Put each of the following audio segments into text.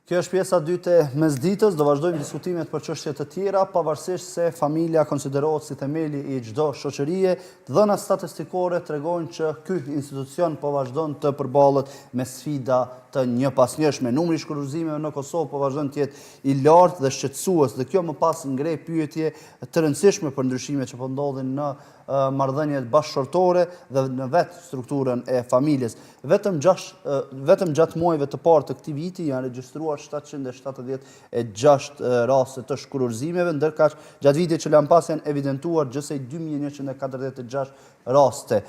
Kjo është pjesa e dytë e mesditës, do vazhdojmë diskutimet për çështje të tjera, pavarësisht se familja konsiderohet si themeli i çdo shoqërie, të dhënat statistikore tregojnë që ky institucion po vazhdon të përballet me sfida të njëpasnjëshme. Numri i shkurorëzimeve në Kosovë po vazhdon të jetë i lartë dhe shqetësues dhe kjo më pas ngre pyetje të rëndësishme për ndryshimet që po ndodhin në marrëdhëniet bashkëshortore dhe në vetë strukturën e familjes. Vetëm vetëm gjatë muajve të parë të këtij viti janë regjistruar 776 raste të shkurorëzimeve, ndërkaq gjatë vitit që lamë pas janë evidentuar gjithsej 2146 raste.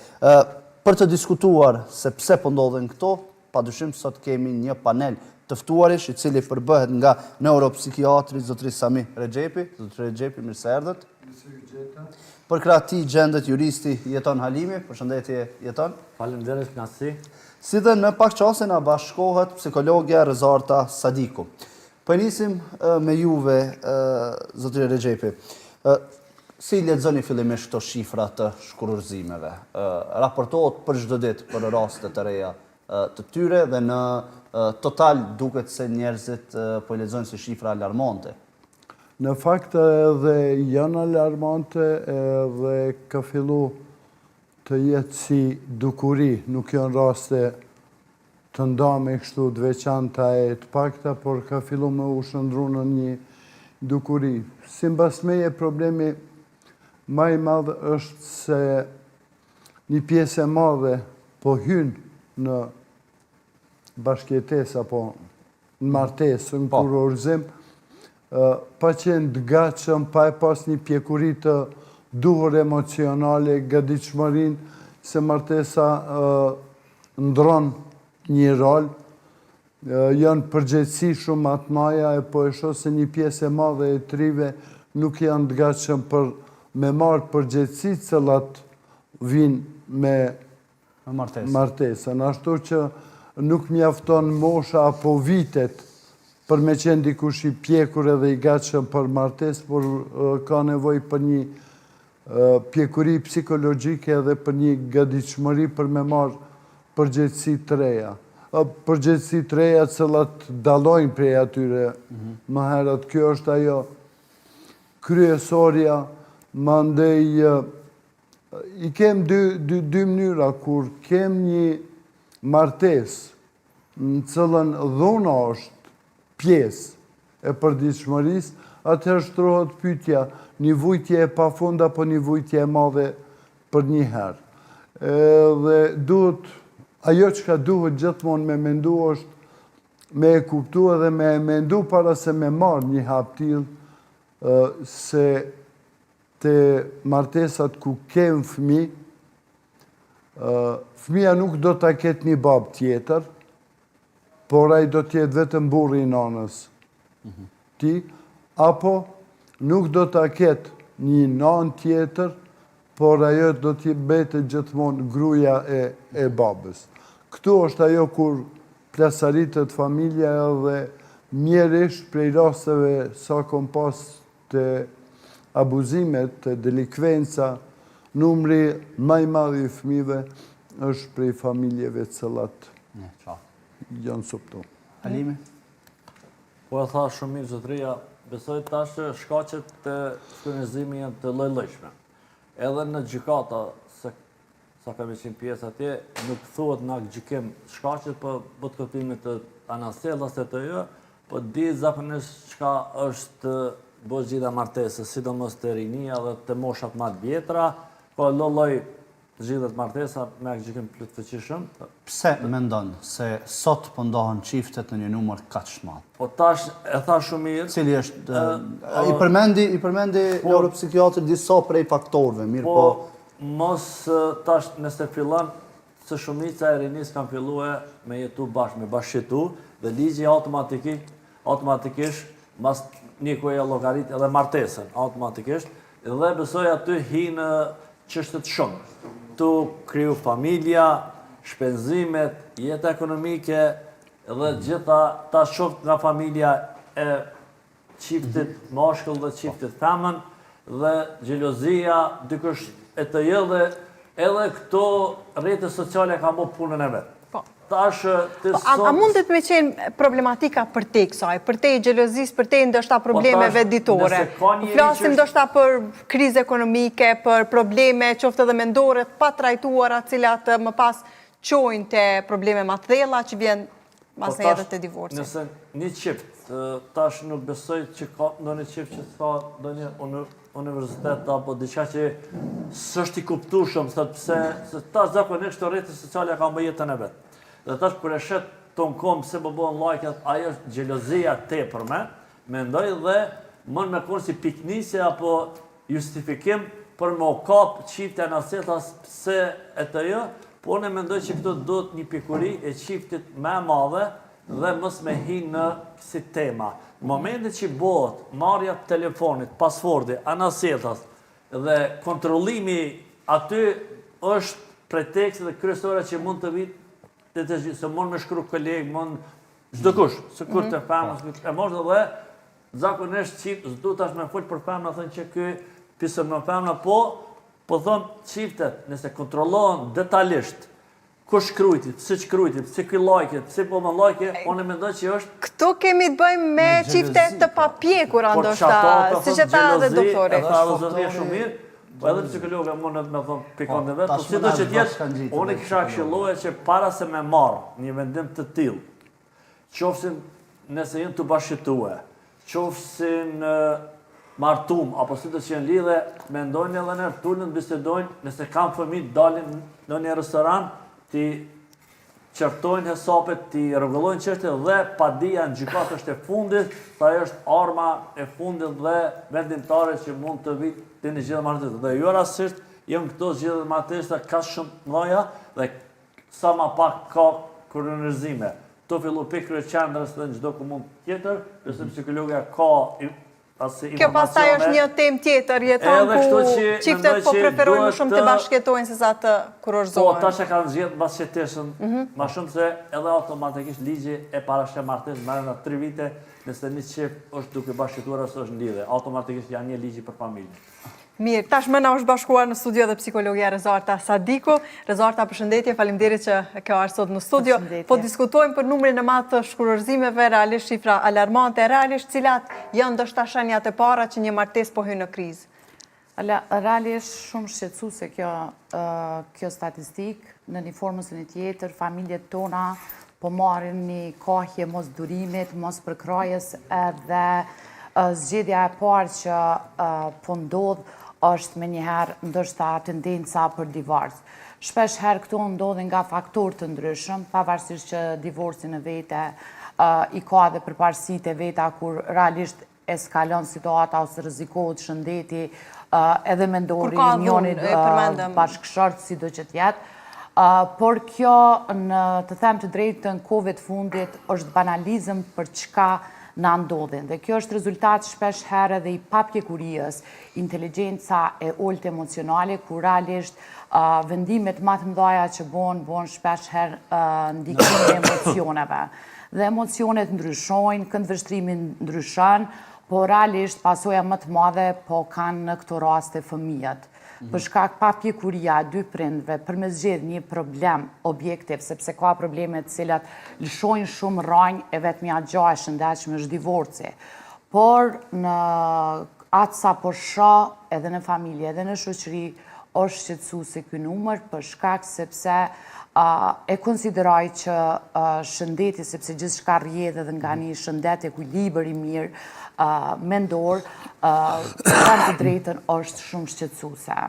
Për të diskutuar se pse po ndodhin këto, Padyshim sot kemi një panel të ftuarish i cili përbëhet nga neuropsikiatri zotëri Sami Rexhepi. Zotëri Rexhepi, mirë se erdhët. Mirë se ju gjeta. Përkrah tij gjendet juristi Jeton Halimi. Përshëndetje Jeton. Faleminderit, kënaqësi. Si dhe në pak çaste na bashkohet psikologja Rezarta Sadiku. Po e nisim me juve, zotëri Rexhepi. Si i lexoni fillimisht këto shifra të shkurorëzimeve? Raportohet për çdo ditë për raste të reja të tyre dhe në total duket se njerëzit po i lexojnë si shifra alarmante. Në fakt edhe janë alarmante edhe ka fillu të jetë si dukuri, nuk janë raste të ndame kështu të veçanta e të pakta, por ka fillu me u shndërru në një dukuri. Simbas meje problemi ma i madh është se një pjesë e madhe po hyn në bashkëjetesë apo në martesë, në po. kurorëzim, pa qenë të gatshëm, pa e pas një pjekuri të duhur emocionale, gatishmërinë, se martesa ndrron një rol, janë përgjegjësi shumë ma të mdhaja e po e shoh se një pjesë e madhe e të rive nuk janë të gatshëm për me marrë përgjegjësi të cilat vijnë me martesën. Ashtu që nuk mjafton mosha apo vitet për me qenë dikush i pjekur edhe i gatshëm për martesë, por ka nevojë për një pjekuri psikologjike edhe për një gatishmëri për me marrë përgjegjësi të reja. Përgjegjësi të reja të cilat dallojnë prej atyre mhm. më herët. Kjo është ajo kryesorja, mandej i kem dy, dy, dy mënyra, kur kem një martesë në cilën dhuna është pjesë e përditshmërisë, atëherë shtrohet pyetja, një vujtje e pafund apo një vujtje e madhe përnjëherë. Edhe duhet, ajo çka duhet gjithmonë me mendu është me e kuptu edhe me e mendu para se me marrë një hap tillë, se te martesat ku kem fëmi, fëmija nuk do ta ketë një babë tjetër, por ai do të jetë vetëm burri i nanës tij, apo nuk do ta ketë një nanë tjetër, por ajo do të mbetet gjithmonë gruaja e, e babës. Këtu është ajo kur plasaritet familja edhe mjerisht prej rasteve sa kom pas te abuzimet, te delikvenca, numri ma i madh i fëmijëve është prej familjeve të cilat janë coptu. Halimi? Po e tha shumë mirë zotëria, besoj tash shkaqet e shkurorëzimit janë të lloj-llojshme. Edhe në gjykata, se sa kemi qenë pjesë atje, nuk thuhet në aktgjykim shkaqet, po botëkuptimet të anasjellas e të jo, po di zakonisht çka është bo zgjidhja martesës, sidomos te rinia dhe te moshat ma të vjetra, ka lloj-lloj zgjidhet martesa me aktgjykim plotfuqishëm. Pse mendon se sot po ndahen çiftet në një numër kaq të madh? Po tash e tha shumë mirë. Cili është i përmendi i përmendi po, neuropsikiatri disa prej faktorëve, mirë po, po Mos tash nëse fillon se shumica e rinisë kanë fillue me jetu bashkë, me bashkëjetu dhe ligji automatikisht automatikisht mas një kohe e llogarit edhe martesën automatikisht dhe besoj aty hinë çështjet shumë. Tu kriju familja, shpenzimet, jeta ekonomike dhe gjitha tash qoftë nga familja e çiftit mhm. mashkull dhe çiftit femën dhe xhelozia dikush e të jë dhe edhe këto rrjete sociale kanë bo punën e vet. Po. Tash ti po, sot... A mundet me qenë problematika përtej kësaj, përtej xhelozisë, përtej ndoshta po problemeve ditore? Flasim ndoshta për krizë ekonomike, për probleme qoftë edhe mendore të patrajtuara, cilat më pas çojnë te probleme ma të thella që vjen masnej edhe te divorci. Nëse një çift, tash nuk besoj që ka ndonjë çift që s'ka ndonjë universitet apo diçka që s'është i kuptueshëm, thotë pse, se tash zakonisht te rrjetet sociale ka bë jetën e vet. Dhe tash kur e sheh tonë kom pse po bëhen like-at, ajo është xhelozia e tepërme, mendoj dhe mund me konë si pikënisje apo justifikim për me u kap çifti anasjelltas pse e të jo, po unë mendoj që këtu duhet një pjekuri e çiftit më e madhe dhe mos me hi në kësi tema. Në momentin që bëhet marrja e telefonit, passwordi, anasjelltas dhe kontrollimi aty është preteksti dhe kryesore që mund të vijë të të gjithë, se mund me shkru koleg, mund çdokush, se kur të mhm. femës, e mos dhe zakonisht çift, s'du tash me fol për femna, thënë që ky pisëm në femna, po, po thëmë çiftet, nëse kontrollohen detalisht, Kush shkrujti, pse shkrujti, pse ky like, pse po më like, unë mendoj që është Këtu kemi të bëjmë me çifte të papjekura ndoshta, siç e tha edhe doktori. Edhe tha edhe zotëria shumë mirë, po edhe psikologa mund të më thonë pikon e vet, po sido që të jetë, unë kisha këshilluar që para se me marr një vendim të tillë, qofsin nëse janë të bashkëtuar, qofsin martum, apo si të që janë lidhe, mendojnë edhe njëherë, t'ulen bisedojnë, nëse kanë fëmijë, dalin në një restoran, t'i qortojnë hesapet, t'i rregullojnë çështjet dhe padia në gjykatë është e fundit, sa ajo është arma e fundit dhe vendimtare që mund të vijë te një zgjidhje martese. Dhe jo rastësisht janë këto zgjidhje martese kaq shumë të mëdha dhe sa ma pak ka kurorëzime. Tu fillu prej kryeqendrës dhe në çdo komunë tjetër, nëse mhm. psikologia ka asi informacione. Kjo pastaj është një temë tjetër, jeton ku çiftet po preferojnë më shumë të bashkëjetojnë se sa të kurorëzohen. Po, tash e kanë zgjedh bashkëjetesën, mhm. ma shumë se edhe automatikisht ligji e parasheh martesën brenda 3 vite, nëse një çift është duke bashkëjetuar ose është në lidhje, automatikisht janë një ligji për familje. Mirë, tashmë na është bashkuar në studio dhe psikologja Rezarta Sadiku. Rezarta, përshëndetje, faleminderit që ke ardhur sot në studio. Po diskutojmë për numrin e madh të shkurorëzimeve, realisht shifra alarmante, realisht cilat janë ndoshta shenjat e para që një martesë po hyn në krizë. Realisht shumë shqetësuese kjo kjo statistikë, në një formë ose një tjetër, familjet tona po marrin një kahje mosdurimit, mospërkrahjes edhe zgjedhja e parë që po ndodh është menjëherë ndoshta tendenca për divorc. Shpesh herë këto ndodhin nga faktorë të ndryshëm, pavarësisht që divorci në vete i ka edhe përparësitë e veta kur realisht eskalon situata ose rrezikohet shëndeti edhe mendor i njënit bashkëshort sido që të jetë. Por kjo në të them të drejtën kohëve të fundit është banalizëm për çka na ndodhin. Dhe kjo është rezultat shpesh herë edhe i papjekurisë, inteligjenca e ulët emocionale, ku realisht vendimet ma të mdhaja që bohen, bohen shpesh herë ndikimi i emocioneve. Dhe emocionet ndryshojnë, këndvështrimi ndryshon, po realisht pasoja më të madhe po kanë në këto raste fëmijët. Mhm. Për shkak papjekuria e dy prindve për me zgjedh një problem objektiv, sepse ka probleme të cilat lëshojnë shumë rranjë e vetmja gja e shëndetshme është divorci. Por në atë sa po shoh edhe në familje edhe në shoqëri, është shqetësuese ky numër për shkak sepse e konsideroj që shëndeti, sepse gjithçka rrjedh edhe nga një shëndet ekuilibër i mirë mendor, të them të drejtën është shumë shqetësuese.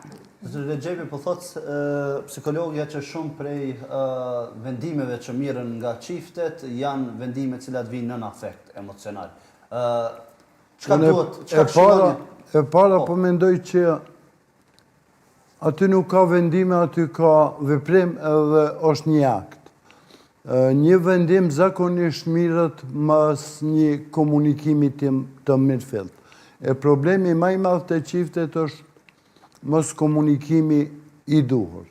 Zoti Rexhepi po thotë psikologia që shumë prej vendimeve që mirren nga çiftet janë vendime të cilat vijnë nën afekt emocional. Çka duhet, çka këshilloni? E para po, po mendoj që aty nuk ka vendime, aty ka veprim edhe është një akt. Një vendim zakonisht mirret mas një komunikimi të mirëfilltë. E problemi ma i madh te çiftet është moskomunikimi i duhur.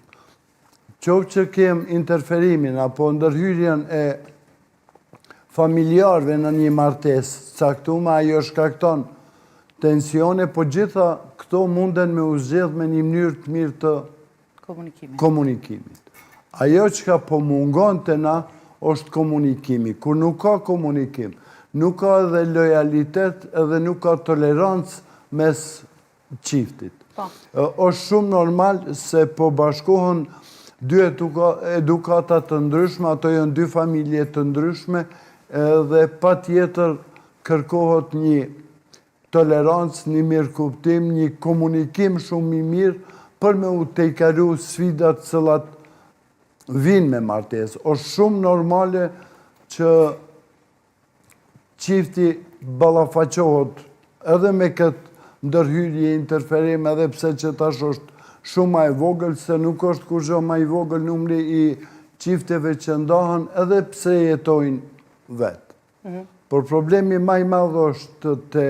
Qoftë që kem interferimin apo ndërhyrjen e familjarëve në një martesë caktume, ajo shkakton tensione, po gjitha këto munden me u zgjedh me një mënyrë të mirë të komunikimit. Ajo çka po mungon te na, është komunikimi. Kur nuk ka komunikim, nuk ka edhe lojalitet edhe nuk ka tolerancë mes çiftit. Po. Është shumë normal se po bashkohen dy edukata të ndryshme, ato janë dy familje të ndryshme, edhe patjetër kërkohet një tolerancë, një mirëkuptim, një komunikim shumë i mirë për me u tejkalu sfidat të cilat vijnë me martesë. Është shumë normale që çifti ballafaqohet edhe me këtë ndërhyrje, interferim, edhe pse që tash është shumë ma e vogël, se nuk është kurgjo ma i vogël numri i çifteve që ndahen edhe pse jetojnë vetë. Mhm. Por problemi ma i madh është te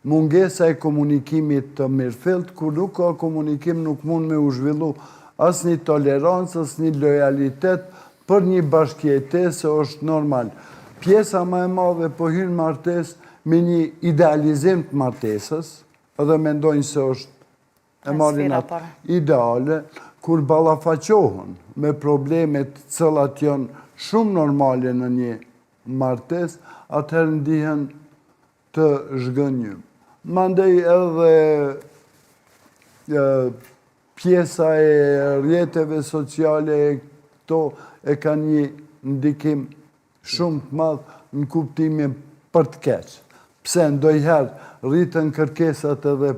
mungesa e komunikimit të mirëfilltë, kur nuk ka komunikim nuk mund me u zhvillu asnjë tolerancë, asnjë lojalitet për një bashkëjetesë është normal. Pjesa ma e madhe po hyn n'martesë me një idealizim të martesës, edhe mendojnë se është e marrin atë ideale, kur ballafaqohen me problemet të cilat janë shumë normale në një martesë, atëherë ndihen të zhgënjym. Mandej edhe pjesa e rrjeteve sociale këto e kanë një ndikim shumë të madh në kuptimin për të keq. Pse ndonjëherë rriten kërkesat edhe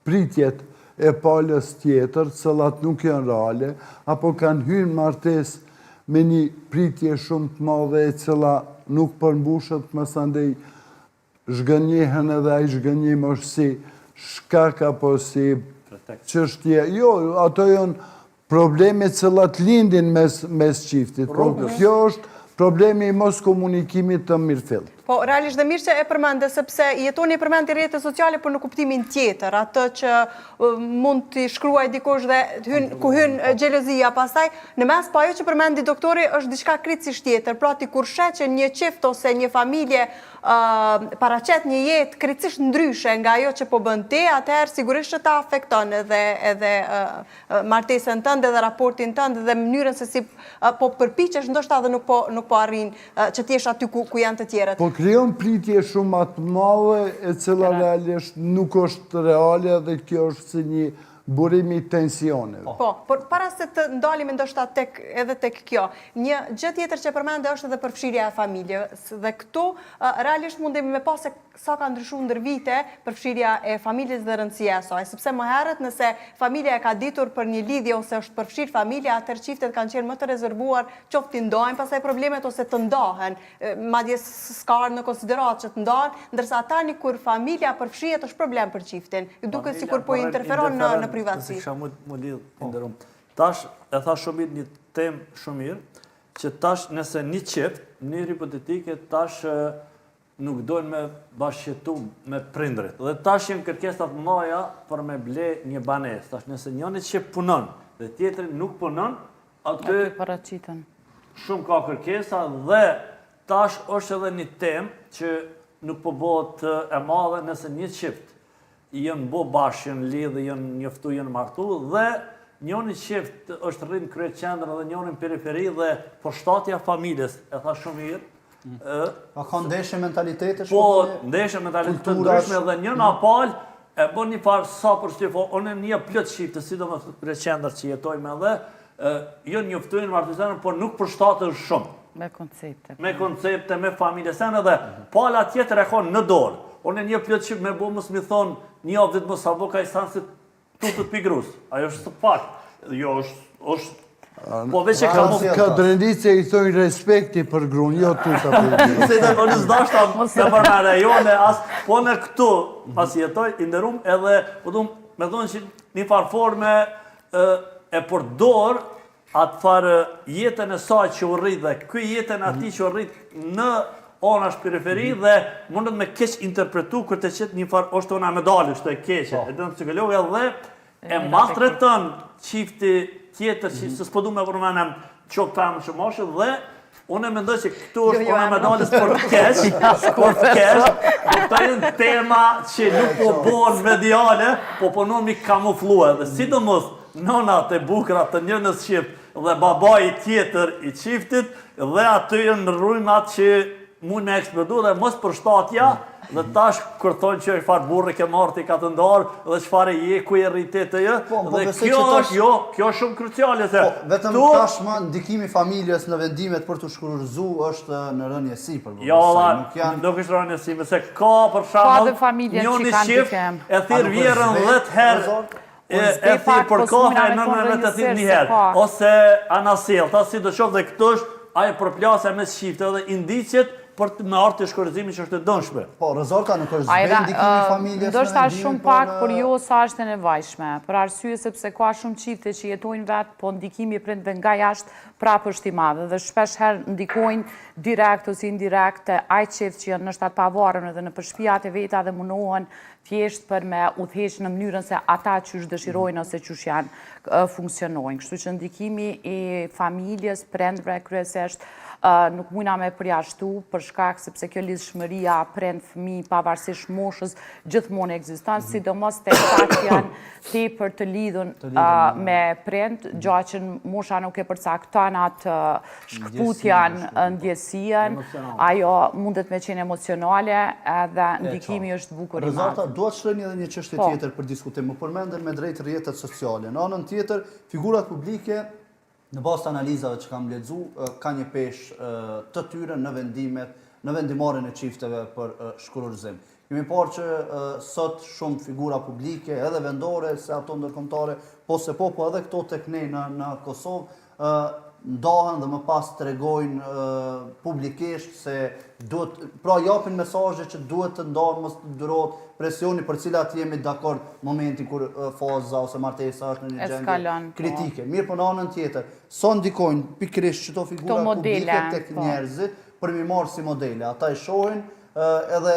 pritjet e palës tjetër, të cilat nuk janë reale, apo kanë hyrë në martesë me një pritje shumë të madhe e cila nuk përmbushet, masandej zhgënjehen edhe ai zhgënjim është si shkak apo si çështje. Jo, ato janë probleme të cilat lindin mes mes çiftit. Po kjo është problemi i moskomunikimit të mirëfilltë. Po, realisht dhe mirë që e përmende, sepse Jetoni e përmendi rrjetet sociale, por në kuptimin tjetër, atë që mund t'i shkruaj dikush dhe hyn, ku hyn xhelozia, pastaj, në mes, po ajo që përmendi doktori është diçka krejtësisht tjetër, pra ti kur sheh që një çift ose një familje paraqet një jetë krejtësisht ndryshe nga ajo që po bën ti, atëherë sigurisht që ta afekton edhe edhe martesën tënde dhe raportin tënd dhe mënyrën se si po përpiqesh ndoshta edhe nuk po nuk po arrin që të jesh aty ku ku janë të tjerët. Po krijon pritje shumë ma të madhe e cila realisht nuk është reale dhe kjo është si një burim i tensioneve. Po, por para se të ndalemi ndoshta tek edhe tek kjo, një gjë tjetër që përmende është edhe përfshirja e familjes dhe këtu realisht mundemi me pa se sa ka ndryshu ndër vite përfshirja e familjes dhe rëndësia e saj, sepse më herët nëse familja e ka ditur për një lidhje ose është përfshirë familja, atëherë çiftet kanë qenë më të rezervuar, qoftë t'i ndajnë pastaj problemet ose të ndahen, madje s'ka ardhur në konsideratë që të ndahen, ndërsa tani kur familja përfshihet është problem për çiftin. Ju duket sikur po interferon në në privatësi. Nëse kisha mujt m'u lidh, i nderum. Tash e tha shumë mirë një temë shumë mirë, që tash nëse një çift, në mënyrë hipotetike tash nuk dojnë me bashkëjetu me prindrit. Dhe tash janë kërkesat të mëdha për me ble një banesë. Tash nëse njëni që punon dhe tjetri nuk punon, aty paraqiten. Shumë ka kërkesa dhe tash është edhe një temë që nuk po bëhet e madhe nëse një çift janë bo bashkë, janë lidhë, janë njoftu, janë martu dhe njoni çift është rri në kryeqendër dhe njoni në periferi dhe përshtatja familjes, e tha shumë mirë. Mm. A ka ndeshje mentalitetesh? Po, ndeshje mentalitete të ndryshme dhe njëna mm. palë e bën një farë sa për shtifo, unë njoh plot çifte, sidomos në kryeqendër që jetojmë edhe, janë njoftu, janë martu, por nuk përshtaten shumë. Me koncepte. Me koncepte, me familje, sen edhe pala tjetër e ka në dorë. Unë njoh plot çift me bo mos mi thonë një javë ditë mos sa bo ka i sanë se tutet pi grus. Ajo është fakt. Jo, është, është Po veç e ka mos... Ka Drenicë i thojnë respekti për grun, jo tuta për grun. Se dhe po në s'dashta me për me rajone, as, po në këtu, pasi jetoj, i nderum edhe, po du, me thonë që një farë forme e përdor atë farë jetën e saj që u rrit dhe ky jetën e atij që u rrit në anash periferi mhm. dhe mundet me keq interpretu kur të qetë një farë është ona me dalë, është e keqe, po. e dënë psikologa dhe e maltreton çifti tjetër që mhm. se s'po du me përmenem qoftë femër që mashkull dhe unë e mendoj që këtu është jo, ona me dalës për të keq, për të keq, po këto janë tema që nuk po bohen mediale, po punon mi kamuflue dhe sidomos Nonat e bukra të njënës çift. dhe babai tjetër i çiftit dhe aty janë rrymat që mund me eksplodu dhe mospërshtatja dhe tash kur thonë që çfarë burri ke marrë ti katundar dhe çfarë je ku je rritë ti je po, po, dhe kjo është jo kjo është shumë kruciale se po, vetëm tu... tashmë ndikimi i familjes në vendimet për t'u shkurorëzu është në rënie sipër po, jo valla nuk janë nuk është rënie sipër se ka për shembull një çift e thirr vjehrrën 10 herë E, e thirr për po kafe e nënën e vet e thirr një herë. Ose anasjelltas, sido qoftë dhe këtu është ajo përplasja mes çifteve dhe indiciet për të me ardhë te shkurorëzimi që është e dëmshme. Po, Rezorta nuk është zbeh ndikimi i familjes në Ndoshta shumë pak, por jo sa është e nevojshme. Për arsye sepse ka shumë çifte që jetojnë vetë, po ndikimi i prindve nga jashtë prapë është i madh dhe shpesh herë ndikojnë direkt ose indirekt te ai çift që janë ndoshta të pavarur edhe nëpër shtëpiat e veta dhe mundohen thjesht për me udhëheq në mënyrën se ata qysh dëshirojnë ose qysh janë funksionojnë. Kështu që ndikimi i familjes, prindve kryesisht, nuk mujna me përjashtu për shkak sepse kjo lidhshmëria prind fëmijë pavarësisht moshës gjithmonë ekziston, mhm. sidomos te ata që janë tepër të lidhun me prind, gja që mosha nuk e përcakton atë shkëputjen, ndjesinë, ajo mundet me qenë emocionale edhe ndikimi është bukur i madh. Rezorta, dua të shtroj edhe një çështje po. tjetër për diskutim. U përmendën me drejt rrjetet sociale. Në anën tjetër, figurat publike në bazë të analizave që kam lexu, ka një peshë të tyre në vendimet, në vendimarrjen e çifteve për shkurorëzim. Kemi parë që sot shumë figura publike, edhe vendore, se ato ndërkombëtare, po se po, po edhe këto tek ne në, në Kosovë, ndahen dhe më pas tregojnë publikisht se duhet, pra japin mesazhe që duhet të ndahen, mos të durohet presioni për cilat jemi dakord momentin kur faza ose martesa është në një gjendje po. kritike. Mirë po në anën tjetër, sa ndikojnë pikërisht qëto figura publike tek po. njerëzit për m'i marrë si modele. Ata i shohin edhe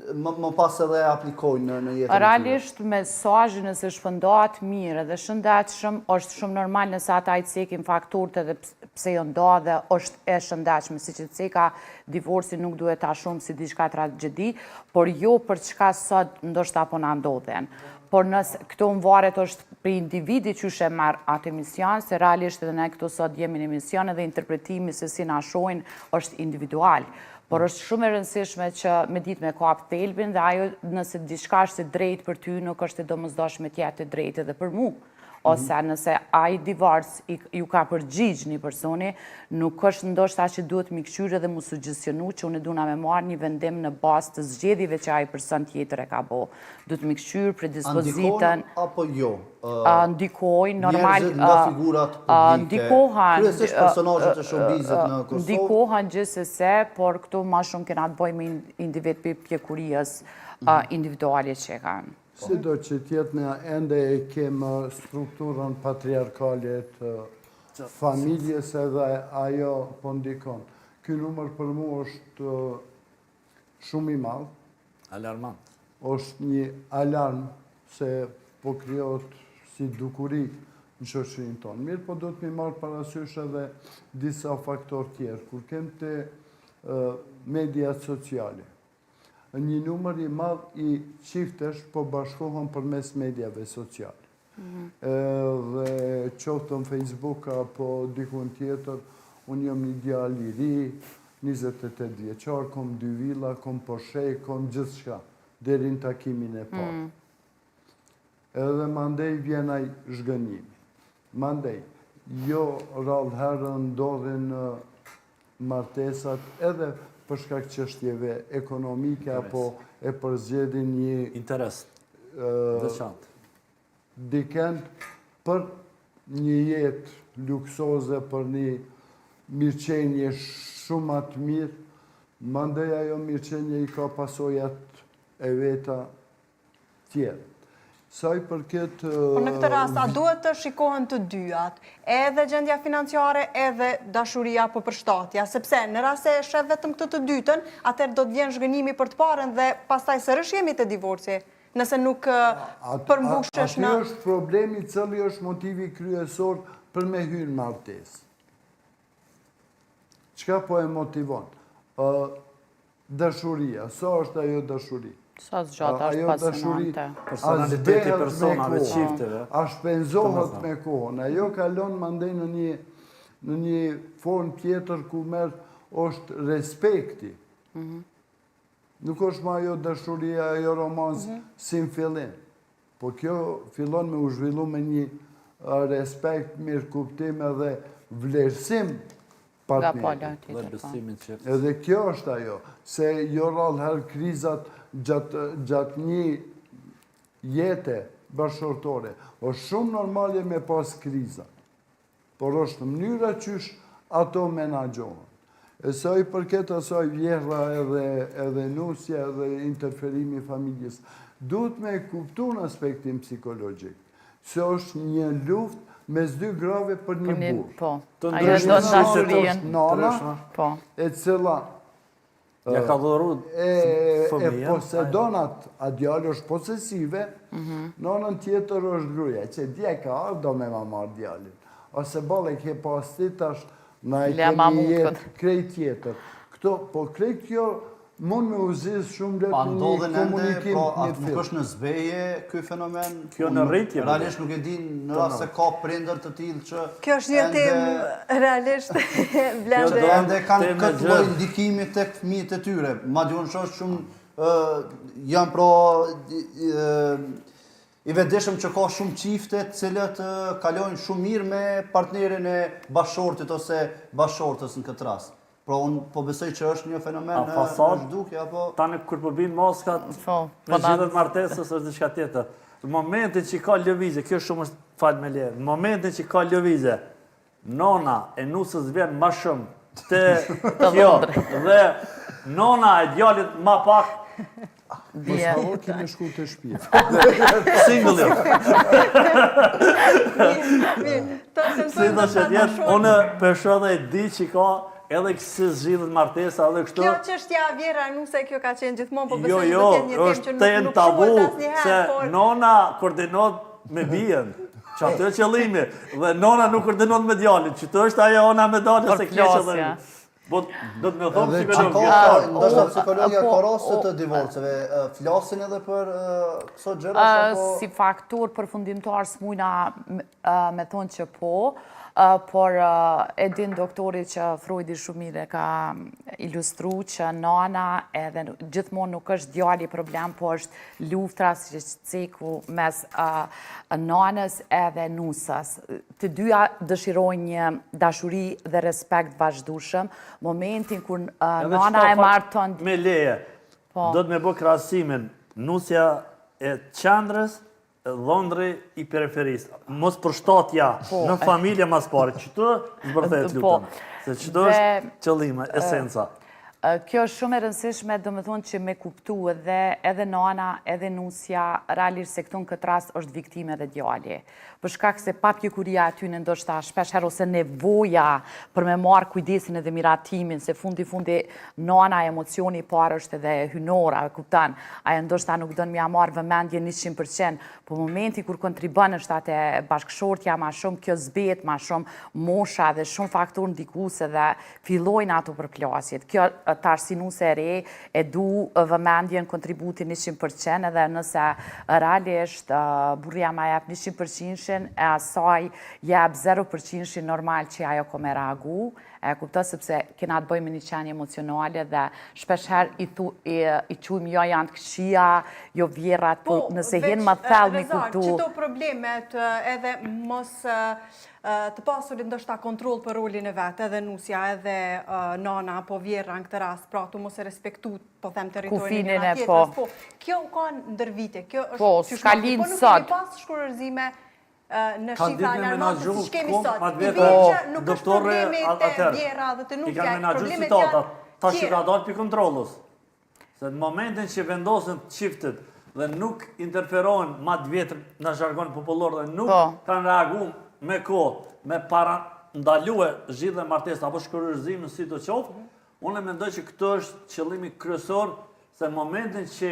më pas edhe aplikojnë në, në jetën e tyre. Realisht mesazhi nëse shpërndahet mirë edhe shëndetshëm, është shumë normal nëse ata i cekin faktorët edhe pse janë nda dhe është e shëndetshme, siç e ceka, divorci nuk duhet ta shohim si diçka tragjedi, por jo për çka sot ndoshta po na ndodhin. Por nëse këto varet është prej individit qysh e merr atë emision, se realisht edhe ne këtu sot jemi në emision edhe interpretimi se si na shohin është individual. Por është shumë e rëndësishme që me ditë me kap thelbin dhe ajo nëse diçka është e drejtë për ty, nuk është e domosdoshme të jetë e drejtë edhe për mu. Ose mhm. nëse ai divorc ju ka përgjigj një personi, nuk është ndoshta që duhet mi këqyrë edhe mu sugjestionu që unë duna me marrë një vendim në bazë të zgjedhjeve që ai person tjetër e ka bo. Duhet mi këqyrë predispozitën. A ndikojnë apo jo? Ndikojnë, normal... Njerëzit nga figurat publike, ndikohen, kryesisht personazhet e showbizit në Kosovë. Ndikohen gjithsesi, por këtu ma shumë kena të bëjmë me individ prej pjekurisë mhm. individuale që e kanë. Sido që t'jetë ne ende e kemë strukturën patriarkale të familjes edhe ajo po ndikon. Ky numër për mu është shumë i madh. Alarmant. Është një alarm se po krijohet si dukuri në shoqërinë tonë. Mirë, po duhet mi marrë parasysh edhe disa faktorë tjerë. Kur kem te mediat sociale, një numër i madh i çiftesh po bashkohen përmes mediave sociale. Edhe qoftë në Facebook apo dikun tjetër, unë jam një djalë i ri, 28 vjeçar, kom dy villa, kom Porsche, kom gjithçka, deri në takimin e parë. Mm. Edhe mandej vjen ai zhgënjimi. Mandej, jo rrallë herë ndodhin martesat edhe për shkak çështjeve ekonomike apo e përzgjedhin një interes të veçantë. Dikend për një jetë luksoze, për një mirëqenie shumë ma të mirë, mandej ajo mirëqenie i ka pasojat e veta tjerë. Sa i përket... Po në këtë rast, a duhet të shikohen të dyjat, edhe gjendja financiare, edhe dashuria apo përshtatja, sepse në rast se sheh vetëm këtë të dytën, atëherë do të vjen zhgënjimi për të parën dhe pastaj sërish jemi te divorci, nëse nuk përmbushesh në... Aty është problemi, cili është motivi kryesor për me hy në martesë. Çka po e motivon? Dashuria, sa është ajo dashuri? Sa zgjat është pasionante? Personaliteti i personave, çifteve. A shpenzohet me kohën, ajo kalon mandej në një... në një formë tjetër ku merr është respekti. Mhm. Nuk është ma ajo dashuria, ajo romancë mhm. si në fillim. Po kjo fillon me u zhvillu me një respekt, mirëkuptim edhe vlerësim partnerit. Dhe besimin që... Edhe kjo është ajo, se jo rrallë herë krizat gjatë një jete bashkëshortore, është shumë normale me pas kriza, por është mënyra qysh ato menaxhohen. E sa i përket asaj vjehrra edhe, edhe nusja edhe interferimi i familjes, duhet me e kuptu në aspektin psikologjik, se është një luftë mes dy grave për një burrë. Po, ajo e do dashurinë. Nana, po. e cila Ja ka dhuru fëmijën. E posedon atë, a djalë është posesive, mhm. në anën tjetër është gruja, që dje ka ardhë, do me ma marrë djalin. Ose boll e ke pas ti tash, na e kemi jetë krejt tjetër. Këto, po krejt kjo mund me u zgjidh shumë lehtë me një komunikim pra, atë nuk është në zbehje ky fenomen? Kjo në rritje. Realisht nuk e di në rast se ka prindër të tillë që Kjo është një temë realisht Blende. Që ende kanë këtë lloj ndikimi tek fëmijët e tyre. Madje unë shoh shumë janë pra i vetëdijshëm që ka shumë çifte të cilët kalojnë shumë mirë me partnerin e bashkëshortit ose bashkëshortes në këtë rast. Pra unë po besoj që është një fenomen në zhdukje apo tani kur po bin maskat po, me po gjithë martesës është diçka tjetër. Në momentin që ka lëvizje, kjo shumë është fal me leje. Në momentin që ka lëvizje, nona e nusës vjen ma shumë te kjo dhe nona e djalit ma pak Mos harro kemi shku te shpia. Single jo. Si do që t'jetë, unë për dhe e di që ka edhe kësi zgjidhet martesa edhe kështu. Kjo çështja vjehrra nuse, kjo ka qenë gjithmonë, po besoj jo, që do t'jetë një temë që nuk nuk shuhet asnjëherë. Se nona koordinohet me bijën, që atë është qëllimi, dhe nona nuk koordinohet me djalin, që të është ajo ona me dalë se kleqë dhe... Po, do të më thonë psikologia. Ndoshta psikologia po, ka raste të divorceve, flasin edhe për këso gjëra apo si faktor përfundimtar s'mujna me thonë që po, por e din doktori që Freudi shumë mirë e ka ilustru që nana edhe gjithmonë nuk është djali problem, po është luftra si që ceku mes nanës edhe nusës. Të dyja dëshirojnë një dashuri dhe respekt vazhdueshëm, momentin kur nana e marton... Me leje, po. do të me bo krahasimin, nusja e qendrës, dhëndri i periferisë. Mos përshtatja po. në familje ma s'pari, që të zbërthehet po. lutem. Se që të është qëllimi, esenca. Kjo është shumë e rëndësishme, domethonë që me kuptu edhe, edhe nana, edhe nusja, realisht se këtu në këtë rast është viktimë edhe djali. Për shkak se papjekuria e tyne ndoshta shpesh herë ose nevoja për me marrë kujdesin edhe miratimin, se fundi fundi nana emocioni i parë është edhe hyjnor, a e kupton, ajo ndoshta nuk don me ja marrë vëmendjen 100%, po momenti kur kontribon është te bashkëshortja ma shumë, kjo zbehet ma shumë mosha dhe shumë faktorë ndikues edhe fillojnë ato përplasjet. Kjo tash si nuse e re e du vëmendjen, kontributin 100% edhe nëse realisht burri ja ma jep 100%-shin e asaj jep 0%-shin normal që ajo ko me reagu, e kupton sepse kena të bëjmë me një qenie emocionale dhe shpeshherë i, thu, i, i qujmë jo janë të këqija, jo vjehrrat, po, po nëse hin më thellë me kuptu. Qëto problemet edhe mos të pasurit ndoshta kontroll për rolin e vet, edhe nusja, edhe nana apo vjehrra në këtë rast, pra tu mos e respektu, po them territorin e njëra tjetrës, po. po. Kjo u kanë ndër vite, kjo është po, s'ka lind po nuk kemi pas shkurorëzime në shifra alarmante siç kemi sot. I bie që nuk është problemi te vjehrra dhe te nusja, problemet janë Tash që ka dalë prej kontrollës. Se në momentin që vendosen çiftet dhe nuk interferohen ma të vjetër në zhargon popullor dhe nuk po. kanë reagu me kohë, me parandalue zgjidhjen e martesës apo shkurorëzimin si të qoftë, unë mendoj që këtë është qëllimi kryesor se në momentin që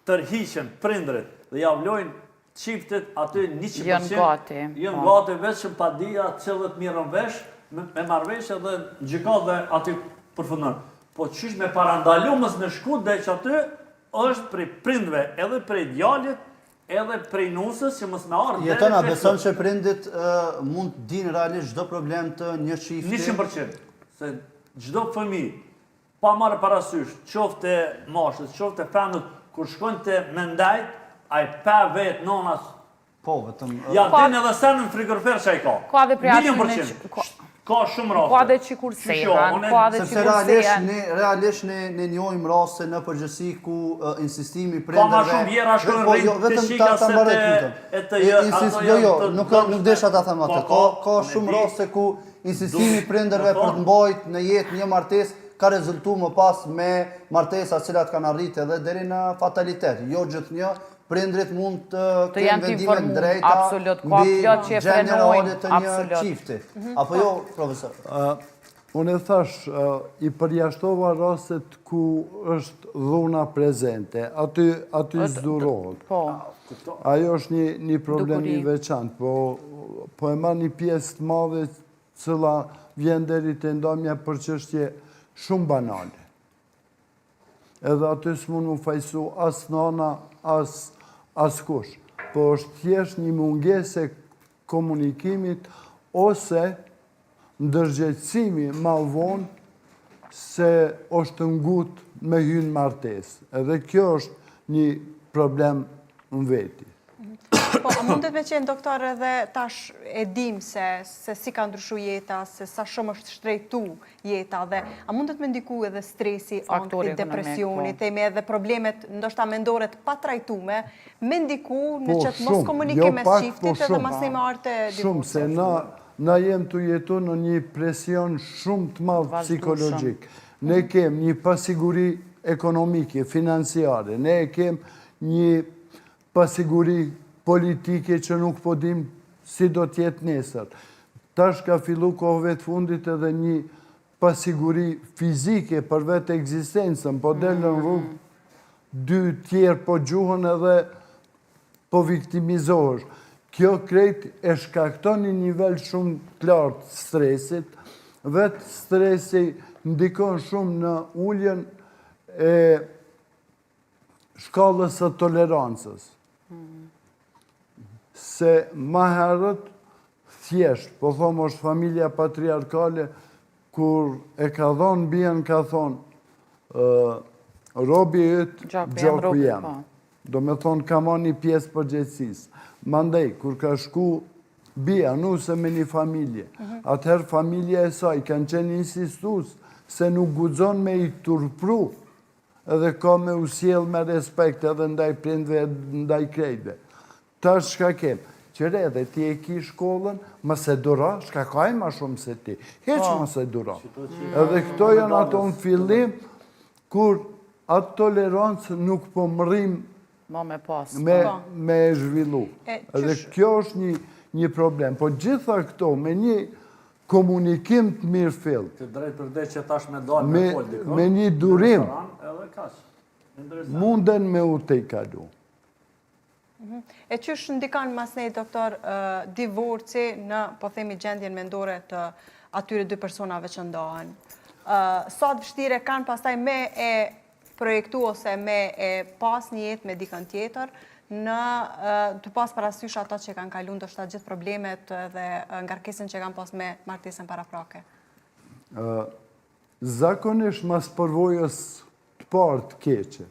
tërhiqen prindrit dhe ja vlojnë çiftet aty 100% janë gati. Janë po. gati vetëm padia cilët mirren vesh me, me marrëveshje dhe në gjykatë dhe aty përfundon. Po qysh me parandalu mos me shku deri që aty është prej prindve edhe prej djalit. Edhe prej nusës që mos me ardhë deri Jeton, a beson që prindit mund të dinë realisht çdo problem të një çifti? 100%. Se çdo fëmijë pa marrë parasysh, qoftë mashkull, qoftë femër, kur shkon te me ndejt, ai pa vet nona Po, vetëm... Ja, din edhe sen në frigorifer që i ka. Ka dhe prej aty në... Ka shumë raste. Ka dhe që kursehen, ka dhe që kursehen. Sepse realisht ne, ne njohim raste në përgjithësi ku insistimi prindërve... Ka ma shumë vjera shkojnë po, jo, rrinë të shika se të e të jë... Jo, jo, nuk, nuk desha ta them atë. Ka, ka shumë raste ku insistimi prindërve për të mbajt në jetë një martesë ka rezultu më pas me martesa cilat kanë arritë edhe deri në fatalitet. Jo gjithnjë, prindrit mund të kenë vendime të drejta mbi gjendjen reale të një çifti. Mhm. Apo jo, profesor? Unë e thash, i përjashtova rastet ku është dhuna prezente, aty, aty s'durohet. Po. Ajo është një, një problem i veçantë, po, po e marr një pjesë të madhe cila vjen deri te ndamja për çështje shumë banale. Edhe aty s'mund m'u fajsu as nana, as askush. Po është thjesht një mungesë e komunikimit ose ndërgjegjësimi ma vonë se është ngut me hy në martesë. Edhe kjo është një problem në veti. Po, a mundet me qenë, doktor, edhe tash e dim se, se si ka ndryshu jeta, se sa shumë është shtrejtu jeta dhe a mundet me ndiku edhe stresi, ankthi, depresioni, po. themi edhe problemet ndoshta mendore të patrajtume, me ndiku në po, qëtë moskomunikim jo mes çiftit po, edhe masnej me ardh te divorci. Shumë, se na, na jem tu jetu në një presion shumë të madh psikologjik. Ne kem një pasiguri ekonomike, financiare, ne kem një pasiguri politike që nuk po dim si do t'jetë nesër. Tash ka fillu kohëve të fundit edhe një pasiguri fizike për vetë ekzistencën, po del në rrugë, dy tjerë po gjuhen edhe po viktimizohesh. Kjo krejt e shkakton një nivel shumë të lartë stresit, vetë stresi ndikon shumë në uljen e shkallës së tolerancës. Se ma herët, thjesht, po thom është familja patriarkale, kur e ka dhonë bijën, ka thonë, robi yt, gjaku jem. Po. Do me thonë, ka marrë një pjesë përgjegjësisë. Mandej, kur ka shku bija, nuse me një familje, mhm. atëherë familja e saj kanë qenë insistus se nuk guxon me i turpru edhe ka me u sjell me respekt edhe ndaj prindve ndaj krejtve. Tash çka kem? Qyre edhe ti e ki shkollën, mos e duro, çka ka ai ma shumë se ti. Hiç po. mos e duro. Edhe këto janë ato në fillim, kur atë tolerancë nuk po mrrim Ma me pas. Me, po. me e zhvillu. Edhe kjo është një, një problem. Po gjitha këto me një komunikim të mirëfilltë. Të drejtpërdrejtë që tash me dalë me fol dikon. Me një durim. Edhe kaq. Munden me u tejkalu. Mhm. E qysh ndikon masnej, doktor, divorci në, po themi, gjendjen mendore të atyre dy personave që ndahen? Sa të vështirë kanë pastaj me e projektu ose me e pas një jetë me dikën tjetër, në të pas parasysh ata që kanë kalu ndoshta gjithë problemet dhe ngarkesën që kanë pas me martesën paraprake? Zakonisht mas përvojës të parë të keqe,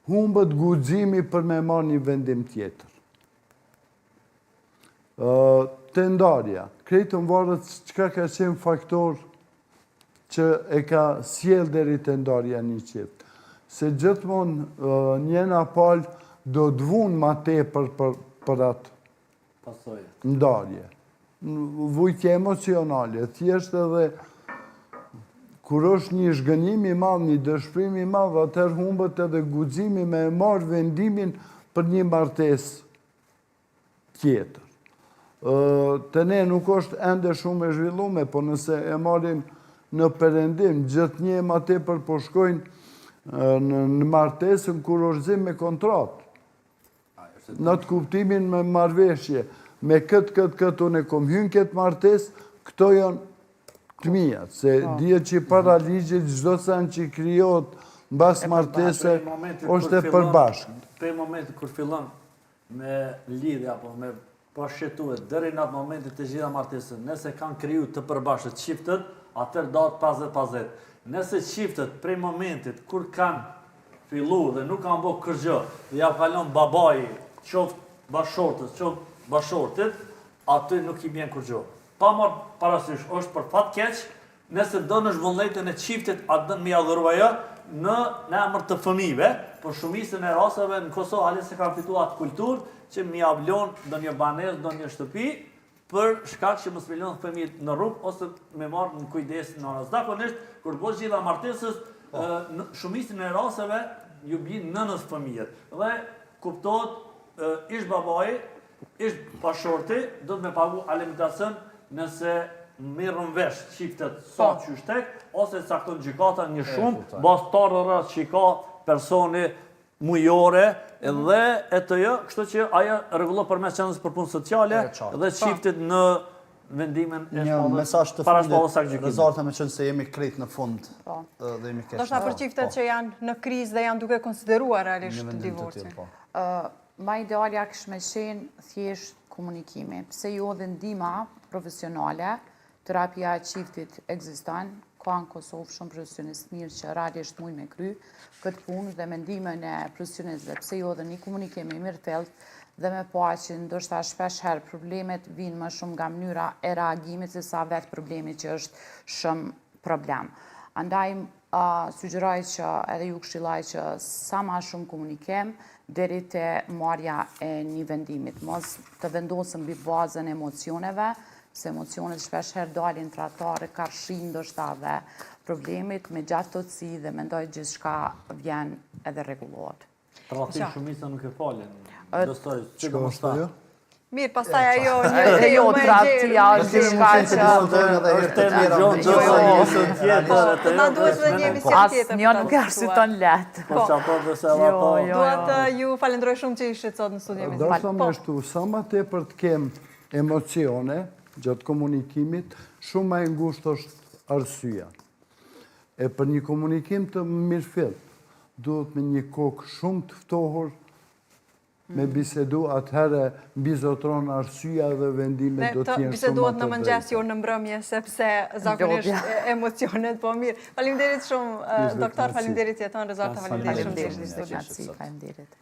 humbet guximi për me marrë një vendim tjetër. Te ndarja, krejt varet çka ka qenë faktor që e ka sjellë deri te ndarja një çift. Se gjithmonë njëna palë do të vunë ma tepër për, për atë ndarje. Vujtje emocionale, thjesht edhe kur është një zhgënjim i madh, një dëshprim i madh, atëherë humbet edhe guximi me e marrë vendimin për një martesë tjetër. Te ne nuk është ende shumë e zhvillume, po nëse e marrim në perëndim, gjithnjë ma tepër po shkojnë në martesën kurorëzim me kontratë. Në atë kuptimin me marrëveshje, me këtë, këtë, këtë, unë e kom hy n'këtë martesë, këto janë të mija, se po. dihet që para ligjit çdo sen që krijohet mbas martese është e përbashkët. Prej momentit kur fillon. me lidhje apo me bashkëjetue deri në atë momentin te zgjidhja e martesës, nëse kanë kriju të përbashkët çiftet, atëherë dahet 50-50. Nëse çiftet prej momentit kur kanë fillu dhe nuk kanë bo kërgjë dhe ja ka lënë babai, qoftë bashkëshortës, qoftë bashkëshortit, aty nuk i bjen kurgjë. Pa marrë parasysh, është për fat keq, Nëse don është vullnetin e çiftit a don me ja dhuru ajo në në emër të fëmijëve, por shumicën e rasteve në Kosovë hala s'e kanë fituar atë kulturë që me ja lon ndonjë banesë, ndonjë shtëpi për shkak që mos me lon fëmijët në rrugë ose me marrë në kujdes nëna. Zakonisht kur bëhet zgjidhja e martesës, po. në shumicën e rasteve ju bin nënës fëmijët. Dhe kuptohet ish babai Ish bashkëshorti do të me pagu alimentacion nëse merren vesh çiftet sa po. qysh tek, ose cakton gjykata një shumë, bazë të ardhurat që i ka personi mujore mhm. dhe e të jo, kështu që ajo rregullohet përmes qendrës për punë sociale dhe çiftit në vendimin e Një mesazh të fundit, Rezarta meqenëse jemi krejt në fund po. dhe jemi kesh. Ndoshta për çiftet po. që janë në krizë dhe janë duke konsideruar realisht divorcin. Po. Ma idealja kish me qenë thjesht komunikimi. Pse jo dhe ndihma profesionale, terapia e çiftit ekziston, ka në Kosovë shumë profesionistë mirë që realisht mujnë me kry këtë punë dhe me ndihmën e profesionistëve, pse jo dhe një komunikim i mirëfilltë dhe me pa që ndoshta shpesh herë problemet vijnë më shumë nga mënyra e reagimit se sa vetë problemi që është shumë problem. Andaj Sugjeroj që edhe ju këshilloj që sa ma shumë komunikim deri te marrja e një vendimit. Mos të vendosëm mbi bazën e emocioneve, se emocionet shpesh herë dalin tradhtare, karshi ndoshta dhe problemit me gjaftësi dhe mendoj gjithçka vjen edhe rregullohet. Tradhtinë shumica nuk e falin. Besoj, sidomos ta. Mirë, pastaj ajo një temë jo, më e gjerë. Është diçka që është temë e gjerë, do të jetë tjetër, atë. Na duhet edhe një emision tjetër. Asnjë nuk e arsyeton lehtë. Po çfarë do të edhe ato. Dua të ju falenderoj shumë që ishit sot në studio me ne. Do të ashtu, sa më tepër të kem emocione gjatë komunikimit, shumë më e ngushtë është arsyeja. E për një komunikim të mirëfilltë, duhet me një kokë shumë të ftohur me bisedu, atëherë mbizotron arsyeja dhe vendimet do të jenë shumë të bisedohet në mëngjes, jo në mbrëmje, sepse zakonisht emocionet, po mirë. Faleminderit shumë, doktor, faleminderit Jeton, Rezarta, faleminderit shumë që ishit në studio. Faleminderit.